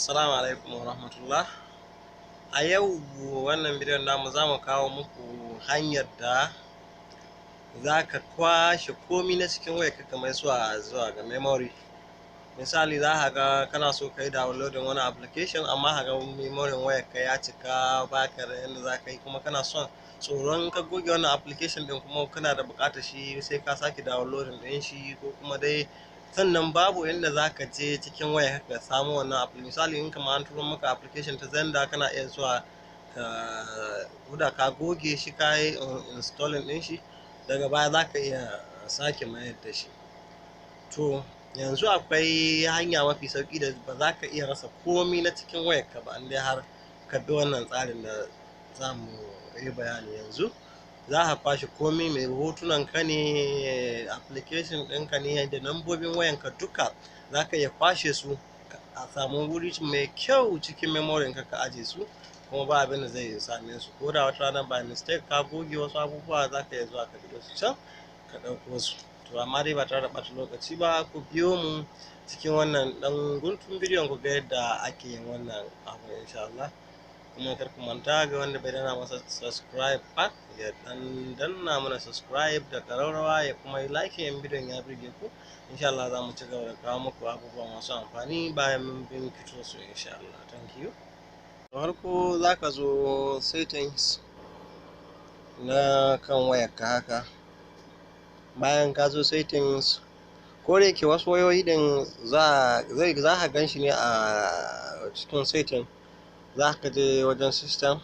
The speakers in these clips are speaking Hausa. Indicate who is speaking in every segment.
Speaker 1: Assalamu alaikum wa rahmatullah. A yau wannan bidiyon namu za mu kawo muku hanyar da za ka kwashe komi na cikin wayarka kamar zuwa ga memory. Misali, za ka ga kana so ka yi downloading wani application, amma ka ga memory wayarka ya cika, baka da yadda za ka yi, kuma kana son tsoron ka goge wannan application din kuma kana da buƙatar shi, sai ka sake downloading ɗin shi, ko kuma dai sannan babu inda za ka je cikin waya ka samu wannan application. Misali, in kamar an turo maka application ta Xender, kana iya zuwa ka guda ka goge shi, ka yi installing ɗin shi, daga baya za ka iya sake mayar da shi. To, yanzu akwai hanya mafi sauƙi da ba za ka iya rasa komi na cikin wayarka ba in dai har ka bi wannan tsarin da za mu yi bayani yanzu. Za ka kwashe komi, mai hotunan ka ne, application ɗinka ne, da nambobin wayanka duka, za ka iya kwashe su a samu wuri mai kyau cikin memory ka, ka aje su, kuma ba abin da zai same su. Ko da wata rana by mistake ka goge wasu abubuwa, za ka iya zuwa ka bido su can ka ɗauko su. To, amma dai ba tare da ɓata lokaci ba, ku biyo mu cikin wannan ɗan guntun bidiyon ku ga yadda ake yin wannan abu, insha Allah. Kuma kar ku manta, ga wanda bai danna masa subscribe ba, ya dan danna mana subscribe da ƙararrawa, ya kuma yi like in bidiyon ya burge ku. Insha Allah za mu ci gaba da kawo muku abubuwa masu amfani bayan mun binciko su, insha Allah. Thank you. Da farko za ka zo settings na kan wayarka haka. Bayan ka zo settings, ko da yake wasu wayoyi din za ka gan shi ne a cikin setting, za ka je wajen system,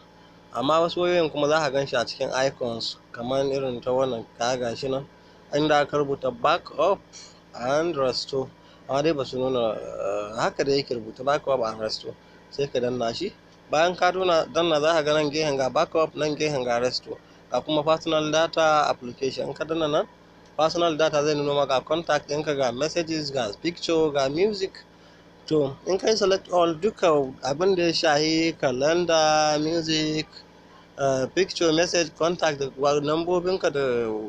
Speaker 1: amma wasu wayoyin kuma za ka gan shi a cikin icons, kamar irin ta wannan. Ka ga shi nan inda aka rubuta "backup and restore", amma dai ba su nuna haka da yake rubuta "backup and restore". Sai ka danna shi. Bayan ka danna, za ka ga nan gehen ga backup, nan gehen ga restore, ga kuma personal data, application. In ka danna nan personal data, zai nuna maka contact ɗinka, ga messages, ga picture, ga music. To, in kai select all, duka abin da ya shahi calendar, music, picture, message, contact da lambobinka da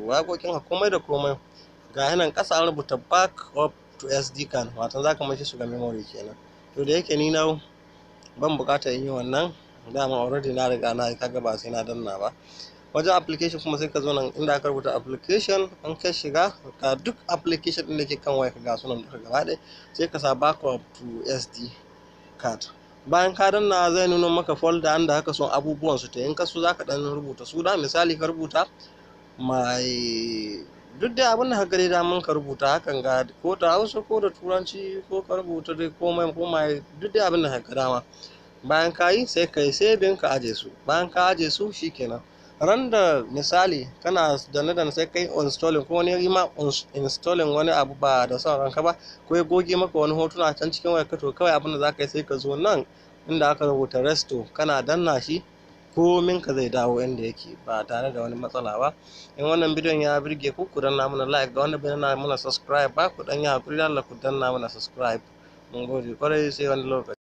Speaker 1: waƙoƙinka, komai da komai, ga nan ƙasa an rubuta "backup to SD card", wato za ka mashi su ga memory kenan. To, da yake ni na ban buƙatar in yi wannan, dama already na riga na yi, kaga ba sai na danna ba. Wajen application kuma, sai ka zo nan inda aka rubuta application. In ka shiga, ga duk application ɗin da ke kan waya, ga sunan duka gaba ɗaya, sai ka sa "backup to SD card". Bayan ka danna, zai nuna maka folder inda haka son abubuwan su. Ta in ka so, zaka dan rubuta suna, misali ka rubuta mai duk da abin da ka gare daman ka rubuta hakan ga, ko da Hausa ko da Turanci, ko ka rubuta dai komai ko mai, duk da abin da ka ga dama. Bayan ka yi, sai ka yi saving, ka aje su. Bayan ka aje su, shikenan. Ran da misali kana danne danne, sai kai installing, ko wani ma installing wani abu ba da son ranka ba, ko ya goge maka wani hotuna can cikin wayarka, to kawai abin da za ka yi, sai ka zo nan inda aka rubuta restore. Kana danna shi, komin ka zai dawo inda yake ba tare da wani matsala ba. In wannan bidiyon ya birge ku, ku danna mana like. Ga wanda bai danna mana subscribe ba, ku dan yi hakuri, Allah, ku danna mana subscribe. Mun gode kwarai, sai wani lokaci.